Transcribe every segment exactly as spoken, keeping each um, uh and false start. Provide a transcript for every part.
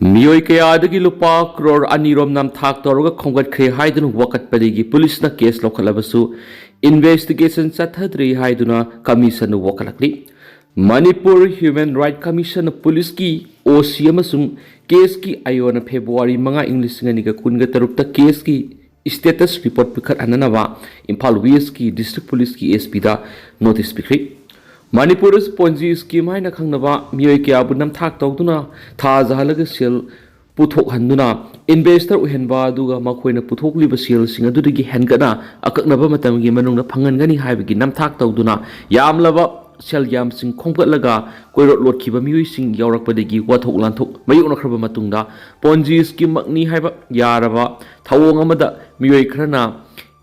ꯃꯤꯑꯣꯏ ꯀꯌꯥꯗꯒꯤ ꯂꯨꯄꯥ ꯀ꯭ꯔꯣꯔ ꯑꯅꯤꯔꯣꯝ ꯅꯝꯊꯥꯛ ꯇꯧꯔꯒ ꯈꯣꯝꯒꯠꯈ꯭ꯔꯦ ꯍꯥꯏꯗꯨꯅ ꯋꯥꯀꯠꯄꯗꯒꯤ ꯄꯨꯂꯤꯁꯅ ꯀꯦꯁ ꯂꯧꯈꯠꯂꯕꯁꯨ investigation ꯆꯠꯊꯗ꯭ꯔꯤ ꯍꯥꯏꯗꯨꯅ ꯀꯃꯤꯁꯟꯅ ꯋꯥꯀꯠꯂꯛꯂꯤ꯫ ꯃꯅꯤꯄꯨꯔ ꯍ꯭ꯌꯨꯃꯦꯟ ꯔꯥꯏꯠ ꯀꯃꯤꯁꯟꯅ ꯄꯨꯂꯤꯁꯀꯤ ꯑꯣ ꯁꯤ ꯑꯃꯁꯨꯡ ꯀꯦꯁꯀꯤ ꯑꯥꯏ ꯑꯣꯅ ꯐꯦꯕ꯭ꯔꯨꯋꯥꯔꯤ ꯃꯉꯥ, ꯏꯪ ꯂꯤꯁꯤꯡ ꯑꯅꯤꯒ ꯀꯨꯟꯒ ꯇꯔꯨꯛꯇ ꯀꯦꯁꯀꯤ status report ꯄꯤꯈꯠꯍꯟꯅꯅꯕ ꯏꯝꯐꯥꯜ ꯋꯦꯁꯀꯤ ꯗꯤꯁꯇ꯭ꯔꯤꯛ ꯄꯨꯂꯤꯁꯀꯤ ꯑꯦꯁ ꯄꯤꯗ ꯅꯣꯇꯤꯁ ꯄꯤꯈ꯭ꯔꯤ꯫ ꯃꯅꯤꯄꯨꯔꯗ ꯄꯣꯟꯖꯤ ꯁ꯭ꯀꯤꯝ ꯍꯥꯏꯅ ꯈꯪꯅꯕ ꯃꯤꯑꯣꯏ ꯀꯌꯥꯕꯨ ꯅꯝꯊꯥꯛ ꯇꯧꯗꯨꯅ ꯊꯥꯖꯍꯜꯂꯒ ꯁꯦꯜ ꯄꯨꯊꯣꯛꯍꯟꯗꯨꯅ ꯏꯟꯚꯦꯁꯇꯔ ꯑꯣꯏꯍꯟꯕ, ꯑꯗꯨꯒ ꯃꯈꯣꯏꯅ ꯄꯨꯊꯣꯛꯂꯤꯕ ꯁꯦꯜꯁꯤꯡ ꯑꯗꯨꯗꯒꯤ ꯍꯦꯟꯒꯠꯅ ꯑꯀꯛꯅꯕ ꯃꯇꯝꯒꯤ ꯃꯅꯨꯡꯗ ꯐꯪꯍꯟꯒꯅꯤ ꯍꯥꯏꯕꯒꯤ ꯅꯝꯊꯥꯛ ꯇꯧꯗꯨꯅ ꯌꯥꯝꯂꯕ ꯁꯦꯜ ꯌꯥꯝꯁꯤꯡ ꯈꯣꯝꯒꯠꯂꯒ ꯀꯣꯏꯔꯣꯠ ꯂꯣꯠꯈꯤꯕ ꯃꯤꯑꯣꯏꯁꯤꯡ ꯌꯥꯎꯔꯛꯄꯗꯒꯤ ꯋꯥꯊꯣꯛ ꯂꯥꯟꯊꯣꯛ ꯃꯥꯌꯣꯛꯅꯈ꯭ꯔꯕ ꯃꯇꯨꯡꯗ ꯄꯣꯟꯖꯤ ꯁ꯭ꯀꯤꯝꯃꯛꯅꯤ ꯍꯥꯏꯕ ꯌꯥꯔꯕ ꯊꯧꯑꯣꯡ ꯑꯃꯗ ꯃꯤꯑꯣꯏ ꯈꯔꯅ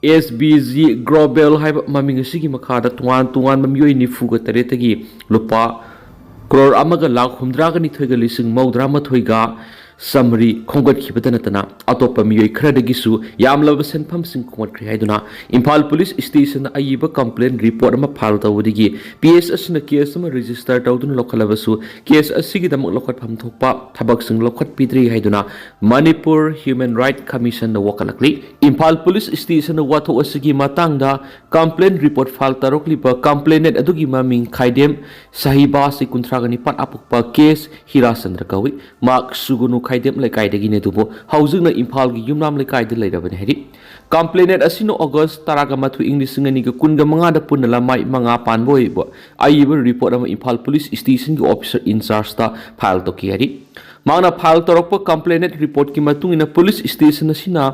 ꯑꯦꯁ ꯕꯤ ꯖꯤ ꯒ꯭ꯂꯣꯕꯦꯜ ꯍꯥꯏꯕ ꯃꯃꯤꯡ ꯑꯁꯤꯒꯤ ꯃꯈꯥꯗ ꯇꯣꯉꯥꯟ ꯇꯣꯉꯥꯟꯕ ꯃꯤꯑꯣꯏ ꯅꯤꯐꯨꯒ ꯇꯔꯦꯠꯇꯒꯤ ꯂꯨꯄꯥ ꯀ꯭ꯔꯣꯔ ꯑꯃꯒ ꯂꯥꯈ ꯍꯨꯝꯗ꯭ꯔꯥꯒ ꯅꯤꯊꯣꯏꯒ ꯂꯤꯁꯤꯡ ꯃꯧꯗ꯭ꯔꯥ ꯃꯥꯊꯣꯏꯒ ꯆꯥꯃꯔꯤ ꯈꯣꯝꯒꯠꯈꯤꯕꯇ ꯅꯠꯇꯅ ꯑꯇꯣꯞꯄ ꯃꯤꯑꯣꯏ ꯈꯔꯗꯒꯤꯁꯨ ꯌꯥꯝꯂꯕ ꯁꯦꯟꯐꯝꯁꯤꯡ ꯈꯣꯝꯒꯠꯈ꯭ꯔꯦ ꯍꯥꯏꯗꯨꯅ ꯏꯝꯐꯥꯜ ꯄꯨꯂꯤꯁ ꯁ꯭ꯇꯦꯁꯟꯗ ꯑꯏꯕ ꯀꯝꯄ꯭ꯂꯦꯟ ꯔꯤꯄꯣꯔꯠ ꯑꯃ ꯐꯥꯏꯜ ꯇꯧꯕꯗꯒꯤ ꯄꯤ ꯑꯦꯁ ꯑꯁꯤꯅ ꯀꯦꯁ ꯑꯃ ꯔꯦꯖꯤꯁꯇꯔ ꯇꯧꯗꯨꯅ ꯂꯧꯈꯠꯂꯕꯁꯨ ꯀꯦꯁ ꯑꯁꯤꯒꯤꯗꯃꯛ ꯂꯧꯈꯠꯐꯝ ꯊꯣꯛꯄ ꯊꯕꯛꯁꯤꯡ ꯂꯧꯈꯠꯄꯤꯗ꯭ꯔꯤ ꯍꯥꯏꯗꯨꯅ ꯃꯅꯤꯄꯨꯔ ꯍ꯭ꯌꯨꯃꯦꯟ ꯔꯥꯏꯠ ꯀꯃꯤꯁꯟꯗ ꯋꯥꯀꯠꯂꯛꯂꯤ꯫ ꯏꯝꯐꯥꯜ ꯄꯨꯂꯤꯁ ꯁ꯭ꯇꯦꯁꯟꯅ ꯋꯥꯊꯣꯛ ꯑꯁꯤꯒꯤ ꯃꯇꯥꯡꯗ ꯀꯝꯄ꯭ꯂꯦꯟ ꯔꯤꯄꯣꯔꯠ ꯐꯥꯏꯜ ꯇꯧꯔꯛꯂꯤꯕ ꯀꯝꯄ꯭ꯂꯦꯅꯦꯟ ꯑꯗꯨꯒꯤ ꯃꯃꯤꯡ ꯈꯥꯏꯗꯦꯝ ꯁꯍꯤꯕꯥ, ꯆꯍꯤ ꯀꯨꯟꯊ꯭ꯔꯥꯒ ꯅꯤꯄꯥꯟ, ꯑꯄꯣꯛꯄ ꯀꯦꯁ ꯍꯤꯔꯥꯆꯟꯗ꯭ꯔ ꯀꯧꯏ꯫ ꯃꯍꯥꯛ ꯁꯨꯒꯨꯅꯨ ꯈꯥꯏꯗꯦꯝ ꯂꯩꯀꯥꯏꯗꯒꯤꯅꯤ, ꯑꯗꯨꯕꯨ ꯍꯧꯖꯤꯛꯅ ꯏꯝꯐꯥꯜꯒꯤ ꯌꯨꯝꯅꯥꯝ ꯂꯩꯀꯥꯏꯗ ꯂꯩꯔꯕꯅꯤ ꯍꯥꯏꯔꯤ꯫ ꯀꯝꯄ꯭ꯂꯦꯅꯦꯟ ꯑꯁꯤꯅ ꯑꯣꯒꯁ ꯇꯔꯥꯒ ꯃꯥꯊꯣꯏ, ꯏꯪ ꯂꯤꯁꯤꯡ ꯑꯅꯤꯒ ꯀꯨꯟꯒ ꯃꯉꯥꯗ ꯄꯨꯟꯅ ꯂꯃꯥꯏ ꯃꯉꯥ ꯄꯥꯟꯕ ꯑꯣꯏꯕ ꯑꯏꯕ ꯔꯤꯄꯣꯔꯠ ꯑꯃ ꯏꯝꯐꯥꯜ ꯄꯨꯂꯤꯁ ꯁ꯭ꯇꯦꯁꯟꯒꯤ ꯑꯣꯐꯤꯁꯔ ꯏꯟꯆꯥꯔꯖꯇ ꯐꯥꯏꯜ ꯇꯧꯈꯤ ꯍꯥꯏꯔꯤ꯫ ꯃꯍꯥꯛꯅ ꯐꯥꯏꯜ ꯇꯧꯔꯛꯄ ꯀꯝꯄ꯭ꯂꯦꯅꯦꯟ ꯔꯤꯄꯣꯔꯠꯀꯤ ꯃꯇꯨꯡ ꯏꯟꯅ ꯄꯨꯂꯤꯁ ꯁ꯭ꯇꯦꯁꯟ ꯑꯁꯤꯅ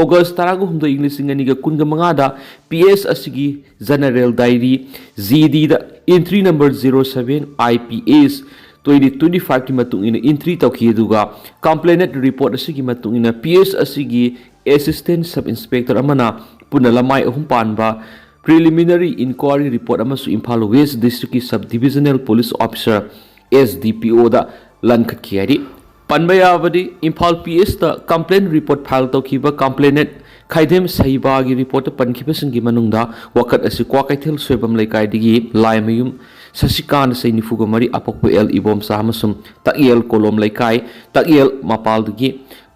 ꯑꯣꯒꯁ ꯇꯔꯥꯒ ꯍꯨꯝꯗꯣꯏ, ꯏꯪ ꯂꯤꯁꯤꯡ ꯑꯅꯤꯒ ꯀꯨꯟꯒ ꯃꯉꯥꯗ ꯄꯤ ꯑꯦꯁ ꯑꯁꯤꯒꯤ ꯖꯦꯅꯔꯦꯜ ꯗꯥꯏꯔꯤ, ꯖꯤ ꯗꯤꯗ entry number zero seven I P S twenty twenty five ꯀꯤ ꯃꯇꯨꯡ ꯏꯟꯅ entry ꯇꯧꯈꯤ, ꯑꯗꯨꯒ ꯀꯝꯄ꯭ꯂꯦꯅꯦꯟ ꯔꯤꯄꯣꯔꯠ ꯑꯁꯤꯒꯤ ꯃꯇꯨꯡ ꯏꯟꯅ ꯄꯤ ꯑꯦꯁ ꯑꯁꯤꯒꯤ ꯑꯦꯁꯤꯁꯇꯦꯟ ꯁꯕ ꯏꯟꯁꯄꯦꯛꯇꯔ ꯑꯃꯅ ꯄꯨꯟꯅ ꯂꯃꯥꯏ ꯑꯍꯨꯝ ꯄꯥꯟꯕ ꯄ꯭ꯔꯤꯂꯤꯃꯤꯅꯔꯤ ꯏꯟꯀ꯭ꯋꯥꯏꯔꯤ ꯔꯤꯄꯣꯔꯠ ꯑꯃꯁꯨ ꯏꯝꯐꯥꯜ ꯋꯦꯁ ꯗꯤꯁꯇ꯭ꯔꯤꯛꯀꯤ sub divisional police officer, S D P ꯑꯣꯗ ꯂꯟꯈꯠꯈꯤ ꯍꯥꯏꯔꯤ꯫ ꯄꯟꯕ ꯌꯥꯕꯗꯤ, ꯏꯝꯐꯥꯜ ꯄꯤ ꯑꯦꯁꯇ ꯀꯝꯄ꯭ꯂꯦꯟ ꯔꯤꯄꯣꯔꯠ ꯐꯥꯏꯜ ꯇꯧꯈꯤꯕ ꯀꯝꯄ꯭ꯂꯦꯅꯦꯟ ꯈꯥꯏꯗꯦꯝ ꯁꯍꯤꯕꯥꯒꯤ ꯔꯤꯄꯣꯔꯠꯇ ꯄꯟꯈꯤꯕꯁꯤꯡꯒꯤ ꯃꯅꯨꯡꯗ ꯋꯥꯀꯠ ꯑꯁꯤ ꯀ꯭ꯋꯥꯀꯩꯊꯦꯜ ꯁꯣꯏꯕꯝ ꯂꯩꯀꯥꯏꯗꯒꯤ ꯂꯥꯏꯃꯌꯨꯝ ꯁꯁꯤꯀꯥꯟꯇ ꯆꯍꯤ ꯅꯤꯐꯨꯒ ꯃꯔꯤ, ꯑꯄꯣꯛꯄ ꯑꯦꯜ ꯏꯕꯣꯝꯆꯥ ꯑꯃꯁꯨꯡ ꯇꯛꯌꯦꯜ ꯀꯣꯂꯣꯝ ꯂꯩꯀꯥꯏ, ꯇꯛꯌꯦꯜ ꯃꯄꯥꯜꯗꯒꯤ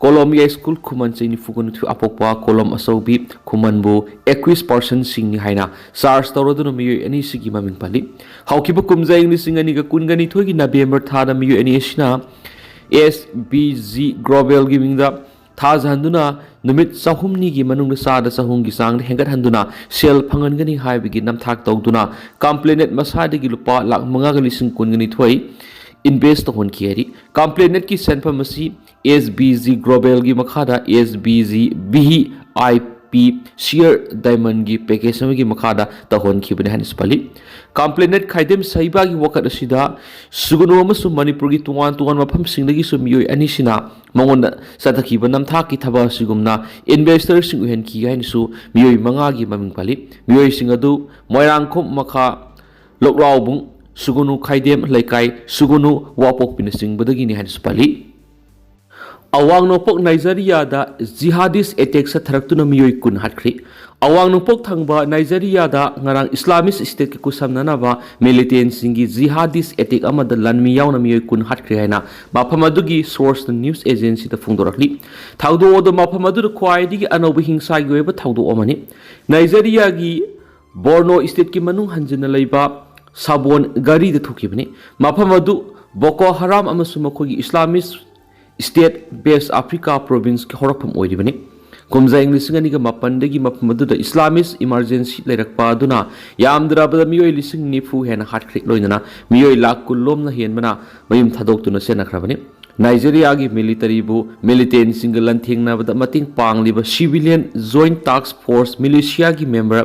ꯀꯣꯂꯣꯝ ꯌꯥꯏꯁ꯭ꯀꯨꯜ ꯈꯨꯃꯟ ꯆꯍꯤ ꯅꯤꯐꯨꯒ ꯅꯤꯊꯣꯏ, ꯑꯄꯣꯛꯄ ꯀꯣꯂꯣꯝ ꯑꯆꯧꯕꯤ ꯈꯨꯃꯟꯕꯨ ꯑꯦꯀ꯭ꯌꯨꯁ ꯄꯔꯁꯟꯁꯤꯡꯅꯤ ꯍꯥꯏꯅ ꯆꯥꯔꯖ ꯇꯧꯔꯗꯨꯅ ꯃꯤꯑꯣꯏ ꯑꯅꯤꯁꯤꯒꯤ ꯃꯃꯤꯡ ꯄꯜꯂꯤ꯫ ꯍꯧꯈꯤꯕ ꯀꯨꯝꯖꯥ ꯏꯪ ꯂꯤꯁꯤꯡ ꯑꯅꯤꯒ ꯀꯨꯟꯒ ꯅꯤꯊꯣꯏꯒꯤ ꯅꯕꯦꯝꯕꯔ ꯊꯥꯗ ꯃꯤꯑꯣꯏ ꯑꯅꯤ ꯑꯁꯤꯅ ꯑꯦꯁ ꯕꯤ ꯖꯤ ꯒ꯭ꯂꯣꯕꯦꯜꯒꯤ ꯃꯤꯡꯗ ꯊꯥꯖꯍꯟꯗꯨꯅ ꯅꯨꯃꯤꯠ ꯆꯍꯨꯝꯅꯤꯒꯤ ꯃꯅꯨꯡꯗ ꯆꯥꯗ ꯆꯍꯨꯝꯒꯤ ꯆꯥꯡꯗ ꯍꯦꯟꯒꯠꯍꯟꯗꯨꯅ ꯁꯦꯜ ꯐꯪꯍꯟꯒꯅꯤ ꯍꯥꯏꯕꯒꯤ ꯅꯝꯊꯥꯛ ꯇꯧꯗꯨꯅ ꯀꯝꯄ꯭ꯂꯦꯅꯦꯠ ꯃꯁꯥꯗꯒꯤ ꯂꯨꯄꯥ ꯂꯥꯈ ꯃꯉꯥꯒ ꯂꯤꯁꯤꯡ ꯀꯨꯟꯒ ꯅꯤꯊꯣꯏ ꯏꯟꯚꯦꯁ ꯇꯧꯍꯟꯈꯤ ꯍꯥꯏꯔꯤ꯫ ꯀꯝꯄ꯭ꯂꯦꯅꯦꯠꯀꯤ ꯁꯦꯟꯐꯝ ꯑꯁꯤ ꯑꯦꯁ ꯕꯤ ꯖꯤ ꯒ꯭ꯂꯣꯕꯦꯜꯒꯤ ꯃꯈꯥꯗ S B G V I P ꯁꯤꯌꯔ ꯗꯥꯏꯃꯟꯒꯤ ꯄꯦꯀꯦꯖ ꯑꯃꯒꯤ ꯃꯈꯥꯗ ꯇꯧꯍꯟꯈꯤꯕꯅꯤ ꯍꯥꯏꯅꯁꯨ ꯄꯜꯂꯤ꯫ ꯀꯝꯄ꯭ꯂꯦꯅꯦꯠ ꯈꯥꯏꯗꯦꯝ ꯁꯩꯕꯥꯒꯤ ꯋꯥꯀꯠ ꯑꯁꯤꯗ ꯁꯨꯒꯅꯨ ꯑꯃꯁꯨꯡ ꯃꯅꯤꯄꯨꯔꯒꯤ ꯇꯣꯉꯥꯟ ꯇꯣꯉꯥꯟꯕ ꯃꯐꯝꯁꯤꯡꯗꯒꯤꯁꯨ ꯃꯤꯑꯣꯏ ꯑꯅꯤꯁꯤꯅ ꯃꯉꯣꯟꯗ ꯆꯠꯊꯈꯤꯕ ꯅꯝꯊꯥꯛꯀꯤ ꯊꯕꯛ ꯑꯁꯤꯒꯨꯝꯅ ꯏꯟꯚꯦꯁꯇꯔꯁꯤꯡ ꯑꯣꯏꯍꯟꯈꯤ ꯍꯥꯏꯅꯁꯨ ꯃꯤꯑꯣꯏ ꯃꯉꯥꯒꯤ ꯃꯃꯤꯡ ꯄꯜꯂꯤ꯫ ꯃꯤꯑꯣꯏꯁꯤꯡ ꯑꯗꯨ ꯃꯣꯏꯔꯥꯡꯈꯣꯝ ꯃꯈꯥ, ꯂꯣꯛꯂꯥꯎꯕꯨꯡ, ꯁꯨꯒꯨꯅꯨ ꯈꯥꯏꯗꯦꯝ ꯂꯩꯀꯥꯏ, ꯁꯨꯒꯨꯅꯨ ꯋꯥꯄꯣꯛꯄꯤꯅꯆꯤꯡꯕꯗꯒꯤꯅꯤ ꯍꯥꯏꯅꯁꯨ ꯄꯜꯂꯤ꯫ ꯑꯋꯥꯡ ꯅꯣꯡꯄꯣꯛ ꯅꯥꯏꯖꯔꯤꯌꯥꯗ ꯖꯤꯍꯥꯗꯤꯁ ꯑꯦꯇꯦꯛ ꯆꯠꯊꯔꯛꯇꯨꯅ ꯃꯤꯑꯣꯏ ꯀꯨꯟ ꯍꯥꯠꯈ꯭ꯔꯦ꯫ ꯑꯋꯥꯡ ꯅꯣꯡꯄꯣꯛ ꯊꯪꯕ ꯅꯥꯏꯖꯔꯤꯌꯥꯗ ꯉꯔꯥꯡ ꯏꯁꯂꯥꯃꯤꯁ ꯁ꯭ꯇꯦꯠꯀ ꯈꯨꯠꯁꯝꯅꯅꯕ ꯃꯤꯂꯤꯇꯦꯟꯁꯤꯡꯒꯤ ꯖꯤꯍꯥꯗꯤꯁ ꯑꯦꯇꯦꯛ ꯑꯃꯗ ꯂꯥꯟꯃꯤ ꯌꯥꯎꯅ ꯃꯤꯑꯣꯏ ꯀꯨꯟ ꯍꯥꯠꯈ꯭ꯔꯦ ꯍꯥꯏꯅ ꯃꯐꯝ ꯑꯗꯨꯒꯤ ꯁꯣꯔꯁꯅ ꯅ꯭ꯌꯨꯁ ꯑꯦꯖꯦꯟꯁꯤꯗ ꯐꯣꯡꯗꯣꯔꯛꯂꯤ꯫ ꯊꯧꯗꯣꯛ ꯑꯗꯨ ꯃꯐꯝ ꯑꯗꯨꯗ ꯈ꯭ꯋꯥꯏꯗꯒꯤ ꯑꯅꯧꯕ ꯍꯤꯡꯁꯥꯒꯤ ꯑꯣꯏꯕ ꯊꯧꯗꯣꯛ ꯑꯃꯅꯤ꯫ ꯅꯥꯏꯖꯔꯤꯌꯥꯒꯤ ꯕꯣꯔꯅꯣ ꯁ꯭ꯇꯦꯠꯀꯤ ꯃꯅꯨꯡ ꯍꯟꯖꯤꯟꯅ ꯂꯩꯕ ꯁꯥꯕꯣꯟ ꯒꯥꯔꯤꯗ ꯊꯣꯛꯈꯤꯕꯅꯤ꯫ ꯃꯐꯝ ꯑꯗꯨ ꯕꯣꯀꯣ ꯍꯔꯥꯝ ꯑꯃꯁꯨꯡ ꯃꯈꯣꯏꯒꯤ ꯏꯁꯂꯥꯃꯤꯁ ꯁ꯭ꯇꯦꯠ ꯕꯦꯁ ꯑꯐ꯭ꯔꯤꯀꯥ ꯄ꯭ꯔꯣꯚꯤꯟꯁꯀꯤ ꯍꯧꯔꯛꯐꯝ ꯑꯣꯏꯔꯤꯕꯅꯤ꯫ ꯀꯨꯝꯖꯥ ꯏꯪ ꯂꯤꯁꯤꯡ ꯑꯅꯤꯒ ꯃꯥꯄꯟꯗꯒꯤ ꯃꯐꯝ ꯑꯗꯨꯗ ꯏꯁꯂꯥꯃꯤꯁ ꯏꯃꯔꯖꯦꯟꯁꯤ ꯂꯩꯔꯛꯄ ꯑꯗꯨꯅ ꯌꯥꯝꯗ꯭ꯔꯕꯗ ꯃꯤꯑꯣꯏ ꯂꯤꯁꯤꯡ ꯅꯤꯐꯨ ꯍꯦꯟꯅ ꯍꯥꯠꯈ꯭ꯔꯦ, ꯂꯣꯏꯅꯅ ꯃꯤꯑꯣꯏ ꯂꯥꯈ ꯀꯨꯟ ꯂꯣꯝꯅ ꯍꯦꯟꯕꯅ ꯃꯌꯨꯝ ꯊꯥꯗꯣꯛꯇꯨꯅ ꯆꯦꯟꯅꯈ꯭ꯔꯕꯅꯤ꯫ ꯅꯥꯏꯖꯦꯔꯤꯌꯥꯒꯤ ꯃꯤꯂꯤꯇꯔꯤꯕꯨ ꯃꯤꯂꯤꯇꯦꯟꯁꯤꯡꯒ ꯂꯥꯟꯊꯦꯡꯅꯕꯗ ꯃꯇꯦꯡ ꯄꯥꯡꯂꯤꯕ ꯁꯤꯚꯤꯂꯤꯌꯟ ꯖꯣꯏꯟꯠ ꯇꯥꯛꯁ ꯐꯣꯔꯁ ꯃꯤꯂꯤꯁꯤꯌꯥꯒꯤ ꯃꯦꯝꯕꯔ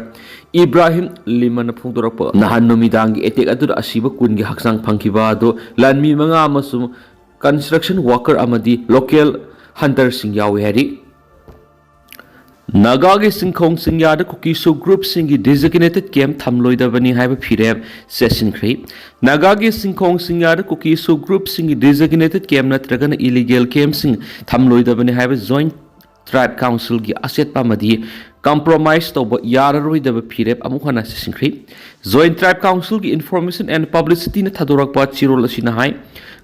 ꯏꯕ꯭ꯔꯥꯍꯤꯝ ꯂꯤꯃꯟꯅ ꯐꯣꯡꯗꯣꯔꯛꯄ ꯅꯍꯥꯟ ꯅꯨꯃꯤꯗꯥꯡꯒꯤ ꯑꯦꯇꯦꯛ ꯑꯗꯨꯗ ꯑꯁꯤꯕ ꯀꯨꯟꯒꯤ ꯍꯛꯆꯥꯡ ꯐꯪꯈꯤꯕ ꯑꯗꯨ ꯂꯥꯟꯃꯤ ꯃꯉꯥ ꯑꯃꯁꯨꯡ ꯀꯟꯁꯇ꯭ꯔꯛꯁꯟ ꯋꯥꯀꯔ ꯑꯃꯗꯤ ꯂꯣꯀꯦꯜ ꯍꯟꯇꯔꯁꯤꯡ ꯌꯥꯎꯏ ꯍꯥꯏꯔꯤ꯫ ꯅꯥꯒꯥꯒꯤ ꯁꯤꯡꯈꯣꯡ ꯁꯤꯡꯌꯥꯗ ꯀꯨꯀꯤ ꯁꯨ ꯒ꯭ꯔꯨꯞꯁꯤꯡꯒꯤ ꯗꯤꯖꯤꯒꯅꯦꯇꯦꯠ ꯀꯦꯝꯞ ꯊꯝꯂꯣꯏꯗꯕꯅꯤ ꯍꯥꯏꯕ ꯐꯤꯔꯦꯞ ꯆꯦꯠꯁꯤꯟꯈ꯭ꯔꯦ꯫ ꯅꯥꯒꯥꯒꯤ ꯁꯤꯡꯈꯣꯡ ꯁꯤꯡꯌꯥꯗ ꯀꯨꯀꯤ ꯁꯨ ꯒ꯭ꯔꯨꯞꯁꯤꯡꯒꯤ ꯗꯤꯖꯤꯒꯅꯦꯇꯦꯠ ꯀꯦꯝꯞ ꯅꯠꯇ꯭ꯔꯒꯅ ꯏꯂꯤꯒꯦꯜ ꯀꯦꯝꯞꯁꯤꯡ ꯊꯝꯂꯣꯏꯗꯕꯅꯤ ꯍꯥꯏꯕ ꯖꯣꯏꯟꯠ Tribe Councilꯒꯤ ꯑꯆꯦꯠꯄ ꯑꯃꯗꯤ compromise ꯇꯧꯕ ꯌꯥꯔꯔꯣꯏꯗꯕ ꯐꯤꯔꯦꯞ ꯑꯃꯨꯛ ꯍꯟꯅ ꯆꯠꯁꯤꯟꯈ꯭ꯔꯤ꯫ Joint Tribe Councilꯒꯤ Information and Publicityꯅ ꯊꯥꯗꯣꯔꯛꯄ ꯆꯦꯔꯣꯜ ꯑꯁꯤꯅ ꯍꯥꯏ,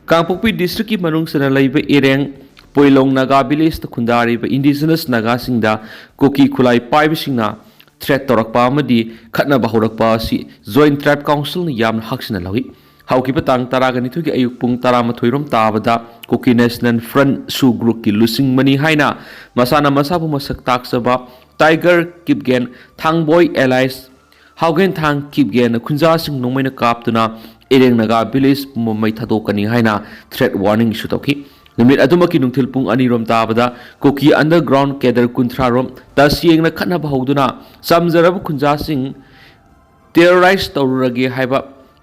ꯀꯥꯡꯄꯣꯛꯄꯤ districtꯀꯤ ꯃꯅꯨꯡ ꯆꯟꯅ ꯂꯩꯕ ꯏꯔꯦꯡ ꯄꯣꯏꯂꯣꯡ ꯅꯥꯒꯥ villageꯇ ꯈꯨꯟꯗꯥꯔꯤꯕ indigenous ꯅꯥꯒꯥꯁꯤꯡꯗ ꯀꯨꯀꯤ ꯈꯨꯠꯂꯥꯏ ꯄꯥꯏꯕꯁꯤꯡꯅ threat ꯇꯧꯔꯛꯄ ꯑꯃꯗꯤ ꯈꯠꯅꯕ ꯍꯧꯔꯛꯄ ꯑꯁꯤ Joint Tribe Councilꯅ ꯌꯥꯝꯅ ꯍꯛꯁꯤꯟꯅ ꯂꯧꯏ꯫ ꯍꯧꯈꯤꯕ ꯇꯥꯡ ꯇꯔꯥꯒ ꯅꯤꯊꯣꯏꯒꯤ ꯑꯌꯨꯛ ꯄꯨꯡ ꯇꯔꯥꯃꯥꯊꯣꯏ ꯔꯣꯝ ꯇꯥꯕꯗ ꯀꯨꯀꯤ National Front ꯁꯨ group ꯀꯤ ꯂꯨꯆꯤꯡꯕꯅꯤ ꯍꯥꯏꯅ ꯃꯁꯥꯅ ꯃꯁꯥꯕꯨ ꯃꯁꯛ ꯇꯥꯛꯆꯕ Tiger Kipgen, ꯊꯥꯡꯕꯣꯏ alias ꯍꯥꯎꯒꯦꯟꯊꯥꯡ ꯀꯤꯞꯒꯦꯟꯅ ꯈꯨꯟꯖꯥꯁꯤꯡ ꯅꯣꯡꯃꯩꯅ ꯀꯥꯞꯇꯨꯅ ꯏꯔꯦꯡ Naga village ꯄꯨꯝꯕ ꯃꯩ ꯊꯥꯗꯣꯛꯀꯅꯤ ꯍꯥꯏꯅ threat warning issue ꯇꯧꯈꯤ꯫ ꯅꯨꯃꯤꯠ ꯑꯗꯨꯃꯛꯀꯤ ꯅꯨꯡꯊꯤꯜ ꯄꯨꯡ ꯑꯅꯤ ꯔꯣꯝ ꯇꯥꯕꯗ ꯀꯨꯀꯤ underground cadre ꯀꯨꯟꯊ꯭ꯔꯥ ꯔꯣꯝ ꯇꯁꯦꯡꯅ ꯈꯠꯅꯕ ꯍꯧꯗꯨꯅ ꯆꯝꯖꯔꯕ ꯈꯨꯟꯖꯥꯁꯤꯡ terrorize ꯇꯧꯔꯨꯔꯒꯦ ꯍꯥꯏꯕ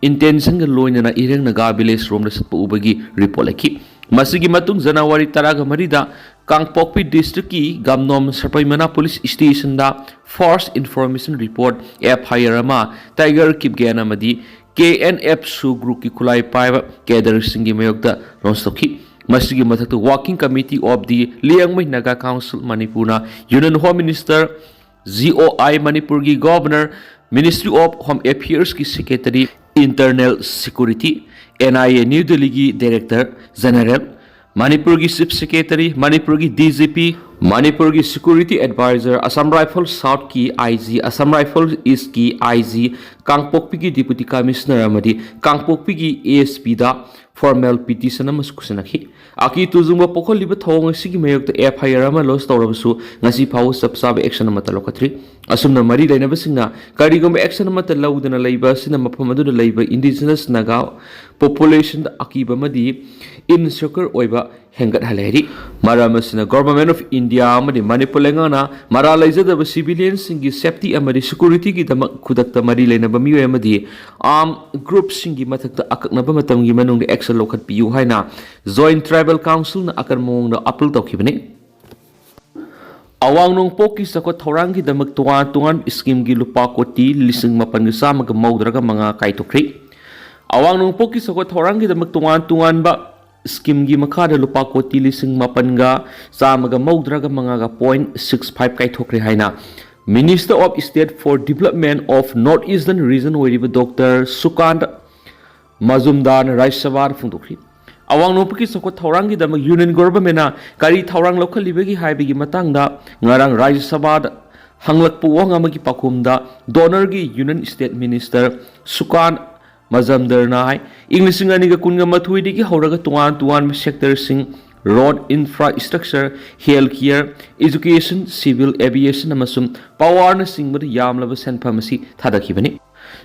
intentionꯒ ꯂꯣꯏꯅꯅ ꯏꯔꯦꯡ ꯅꯥꯒꯥ village ꯔꯣꯝꯗ ꯆꯠꯄ ꯎꯕꯒꯤ report ꯂꯩꯈꯤ꯫ ꯃꯁꯤꯒꯤ ꯃꯇꯨꯡ January ꯇꯔꯥꯒ ꯃꯔꯤꯗ ꯀꯥꯡꯄꯣꯛꯄꯤ districtꯀꯤ ꯒꯝꯅꯣꯝ ꯁꯔꯄꯩꯃꯅꯥ police stationꯗ false information report, F I R ꯑꯃ Tiger Kipgen ꯑꯃꯗꯤ K N F ꯁꯨ group ꯀꯤ ꯈꯨꯠꯂꯥꯏ ꯄꯥꯏꯕ cadreꯁꯤꯡꯒꯤ ꯃꯥꯌꯣꯛꯇ launch ꯇꯧꯈꯤ꯫ ꯃꯁꯤꯒꯤ ꯃꯊꯛꯇ Working Committee of the Liangmai Naga Council ꯃꯅꯤꯄꯨꯔꯅ Union Home Minister, G O I ꯃꯅꯤꯄꯨꯔꯒꯤ Governor, Ministry of Home Affairsꯀꯤ Secretary, Internal Security, N I A New Delhiꯒꯤ Director General, ꯃꯅꯤꯄꯨꯔꯒꯤ Chief Secretary, ꯃꯅꯤꯄꯨꯔꯒꯤ D G P, ꯃꯅꯤꯄꯨꯔꯒꯤ Security Advisor, Assam Rifles Southꯀꯤ I G, Assam Rifles Eastꯀꯤ I G, ꯀꯥꯡꯄꯣꯛꯄꯤꯒꯤ Deputy Commissioner ꯑꯃꯗꯤ ꯀꯥꯡꯄꯣꯛꯄꯤꯒꯤ A S Pꯗ formal petition ꯑꯃꯁꯨ ꯈꯨꯠꯁꯤꯟꯅꯈꯤ꯫ ꯑꯀꯤ ꯇꯨꯖꯨꯡꯕ ꯄꯣꯛꯍꯜꯂꯤꯕ ꯊꯧꯑꯣꯡ ꯑꯁꯤꯒꯤ ꯃꯥꯌꯣꯛꯇ F I R ꯑꯃ launch ꯇꯧꯔꯕꯁꯨ ꯉꯁꯤ ꯐꯥꯎꯕ ꯆꯞ ꯆꯥꯕ action ꯑꯃꯠꯇ ꯂꯧꯈꯠꯇ꯭ꯔꯤ꯫ ꯑꯁꯨꯝꯅ ꯃꯔꯤ ꯂꯩꯅꯕꯁꯤꯡꯅ ꯀꯔꯤꯒꯨꯝꯕ action ꯑꯃꯠꯇ ꯂꯧꯗꯅ ꯂꯩꯕ ꯑꯁꯤꯅ ꯃꯐꯝ ꯑꯗꯨꯗ ꯂꯩꯕ indigenous Naga populationꯗ ꯑꯀꯤꯕ ꯑꯃꯗꯤ insecure ꯑꯣꯏꯕ ꯍꯦꯟꯒꯠꯍꯜꯂꯦ ꯍꯥꯏꯔꯤ꯫ ꯃꯔꯝ ꯑꯁꯤꯅ Government of India ꯑꯃꯗꯤ ꯃꯅꯤꯄꯨꯔ ꯂꯩꯉꯥꯛꯅ ꯃꯔꯥꯜ ꯂꯩꯖꯗꯕ civilianꯁꯤꯡꯒꯤ safety ꯑꯃꯗꯤ securityꯒꯤꯗꯃꯛ ꯈꯨꯗꯛꯇ ꯃꯔꯤ ꯂꯩꯅꯕ ꯃꯤꯑꯣꯏ ꯑꯃꯗꯤ armed groupꯁꯤꯡꯒꯤ ꯃꯊꯛꯇ ꯑꯀꯛꯅꯕ ꯃꯇꯝꯒꯤ ꯃꯅꯨꯡꯗ action ꯂꯧꯈꯠꯄꯤꯌꯨ ꯍꯥꯏꯅ Joint Tribal Councilꯅ ꯑꯀꯟꯕ ꯃꯑꯣꯡꯗ appeal ꯇꯧꯈꯤꯕꯅꯤ꯫ ꯑꯋꯥꯡ ꯅꯣꯡꯄꯣꯛꯀꯤ ꯆꯥꯎꯈꯠ ꯊꯧꯔꯥꯡꯒꯤꯗꯃꯛ ꯇꯣꯉꯥꯟ ꯇꯣꯉꯥꯟꯕ schemeꯒꯤ ꯂꯨꯄꯥ ꯀꯣꯇꯤ ꯂꯤꯁꯤꯡ ꯃꯥꯄꯟꯒ ꯆꯥꯝꯃꯒ ꯃꯧꯗ꯭ꯔꯥꯒ ꯃꯉꯥ ꯀꯥꯏꯊꯣꯛꯈ꯭ꯔꯤ꯫ ꯑꯋꯥꯡ ꯅꯣꯡꯄꯣꯛꯀꯤ ꯆꯥꯎꯈꯠ ꯊꯧꯔꯥꯡꯒꯤꯗꯃꯛ ꯇꯣꯉꯥꯟ ꯇꯣꯉꯥꯟꯕ ꯁ꯭ꯀꯤꯝꯒꯤ ꯃꯈꯥꯗ ꯂꯨꯄꯥ ꯀꯣꯇꯤ ꯂꯤꯁꯤꯡ ꯃꯥꯄꯟꯒ ꯆꯥꯝꯃꯒ ꯃꯧꯗ꯭ꯔꯥꯒ ꯃꯉꯥꯒ point six five ꯀꯥꯏꯊꯣꯛꯈ꯭ꯔꯦ ꯍꯥꯏꯅ Minister of State for Development of North Eastern Region ꯑꯣꯏꯔꯤꯕ ꯗꯣꯛꯇꯔ ꯁꯨꯀꯥꯟꯇ ꯃꯖꯨꯝꯗꯥꯔꯅ ꯔꯥꯖ꯭ꯌ ꯁꯚꯥꯗ ꯐꯣꯡꯗꯣꯛꯈꯤ꯫ ꯑꯋꯥꯡ ꯅꯣꯡꯄꯣꯛꯀꯤ ꯆꯥꯎꯈꯠ ꯊꯧꯔꯥꯡꯒꯤꯗꯃꯛ ꯌꯨꯅꯤꯌꯟ ꯒꯣꯚꯔꯟꯃꯦꯟꯠꯅ ꯀꯔꯤ ꯊꯧꯔꯥꯡ ꯂꯧꯈꯠꯂꯤꯕꯒꯦ ꯍꯥꯏꯕꯒꯤ ꯃꯇꯥꯡꯗ ꯉꯔꯥꯡ ꯔꯥꯖ꯭ꯌ ꯁꯚꯥꯗ ꯍꯪꯂꯛꯄ ꯋꯥꯍꯪ ꯑꯃꯒꯤ ꯄꯥꯎꯈꯨꯝꯗ ꯗꯣꯅꯔꯒꯤ ꯌꯨꯅꯤꯌꯟ ꯁ꯭ꯇꯦꯠ ꯃꯤꯅꯤꯁꯇꯔ ꯁꯨꯀꯥꯟ ꯃꯖꯝꯗꯔꯅ ꯍꯥꯏ, ꯏꯪ ꯂꯤꯁꯤꯡ ꯑꯅꯤꯒ ꯀꯨꯟꯒ ꯃꯥꯊꯣꯏꯗꯒꯤ ꯍꯧꯔꯒ ꯇꯣꯉꯥꯟ ꯇꯣꯉꯥꯟꯕ ꯁꯦꯛꯇꯔꯁꯤꯡ, road, infrastructure, health care, education, civil aviation ꯑꯃꯁꯨꯡ ꯄꯥꯋꯔꯅꯆꯤꯡꯕꯗ ꯌꯥꯝꯂꯕ ꯁꯦꯟꯐꯝ ꯑꯁꯤ ꯊꯥꯗꯈꯤꯕꯅꯤ꯫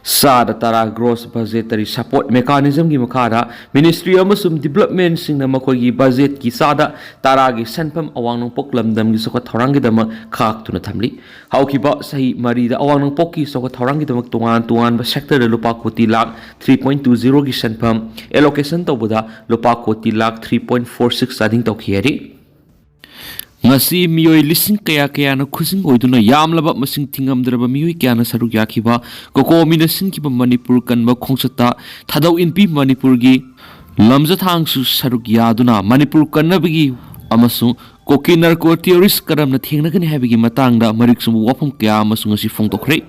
ꯆꯥꯗ ꯇꯔꯥ ꯒ꯭ꯔꯣꯁ ꯕꯖꯦꯇꯔꯤ ꯁꯄꯣꯔꯠ ꯃꯦꯀꯥꯅꯤꯖꯝꯒꯤ ꯃꯈꯥꯗ ꯃꯤꯅꯤꯁꯇ꯭ꯔꯤ ꯑꯃꯁꯨꯡ ꯗꯤꯚꯂꯞꯃꯦꯟꯠꯁꯤꯡꯅ ꯃꯈꯣꯏꯒꯤ ꯕꯖꯦꯠꯀꯤ ꯆꯥꯗ ꯇꯔꯥꯒꯤ ꯁꯦꯟꯐꯝ ꯑꯋꯥꯡ ꯅꯣꯡꯄꯣꯛ ꯂꯝꯗꯝꯒꯤ ꯆꯥꯎꯈꯠ ꯊꯧꯔꯥꯡꯒꯤꯗꯃꯛ ꯈꯥꯛꯇꯨꯅ ꯊꯝꯂꯤ꯫ ꯍꯧꯈꯤꯕ ꯆꯍꯤ ꯃꯔꯤꯗ ꯑꯋꯥꯡ ꯅꯣꯡꯄꯣꯛꯀꯤ ꯆꯥꯎꯈꯠ ꯊꯧꯔꯥꯡꯒꯤꯗꯃꯛ ꯇꯣꯉꯥꯟ ꯇꯣꯉꯥꯟꯕ ꯁꯦꯛꯇꯔꯗ ꯂꯨꯄꯥ ꯀꯣꯇꯤ ꯂꯥꯈ three point two zeroꯒꯤ ꯁꯦꯟꯐꯝ ꯑꯦꯂꯣꯀꯦꯁꯟ ꯇꯧꯕꯗ ꯂꯨꯄꯥ ꯀꯣꯇꯤ lakh three point four six ꯆꯥꯗꯤꯡ ꯇꯧꯈꯤ ꯍꯥꯏꯔꯤ꯫ ꯉꯁꯤ ꯃꯤꯑꯣꯏ ꯂꯤꯁꯤꯡ ꯀꯌꯥ ꯀꯌꯥꯅ ꯈꯨꯖꯤꯡ ꯑꯣꯏꯗꯨꯅ ꯌꯥꯝꯂꯕ ꯃꯁꯤꯡ ꯊꯤꯉꯝꯗ꯭ꯔꯕ ꯃꯤꯑꯣꯏ ꯀꯌꯥꯅ ꯁꯔꯨꯛ ꯌꯥꯈꯤꯕ ꯀꯣꯀꯣꯃꯤꯅ ꯁꯤꯟꯈꯤꯕ ꯃꯅꯤꯄꯨꯔ ꯀꯟꯕ ꯈꯣꯡꯆꯠꯇ ꯊꯥꯗꯧ ꯏꯟꯄꯤ ꯃꯅꯤꯄꯨꯔꯒꯤ ꯂꯝꯖꯊꯥꯡꯁꯨ ꯁꯔꯨꯛ ꯌꯥꯗꯨꯅ ꯃꯅꯤꯄꯨꯔ ꯀꯟꯅꯕꯒꯤ ꯑꯃꯁꯨꯡ ꯀꯨꯀꯤ ꯅꯥꯔꯀꯣ ꯇꯦꯔꯣꯔꯤꯁ꯭ꯠ ꯀꯔꯝꯅ ꯊꯦꯡꯅꯒꯅꯤ ꯍꯥꯏꯕꯒꯤ ꯃꯇꯥꯡꯗ ꯃꯔꯤꯛ ꯆꯨꯝꯕ ꯋꯥꯐꯝ ꯀꯌꯥ ꯑꯃꯁꯨ ꯉꯁꯤ ꯐꯣꯡꯗꯣꯛꯈ꯭ꯔꯦ꯫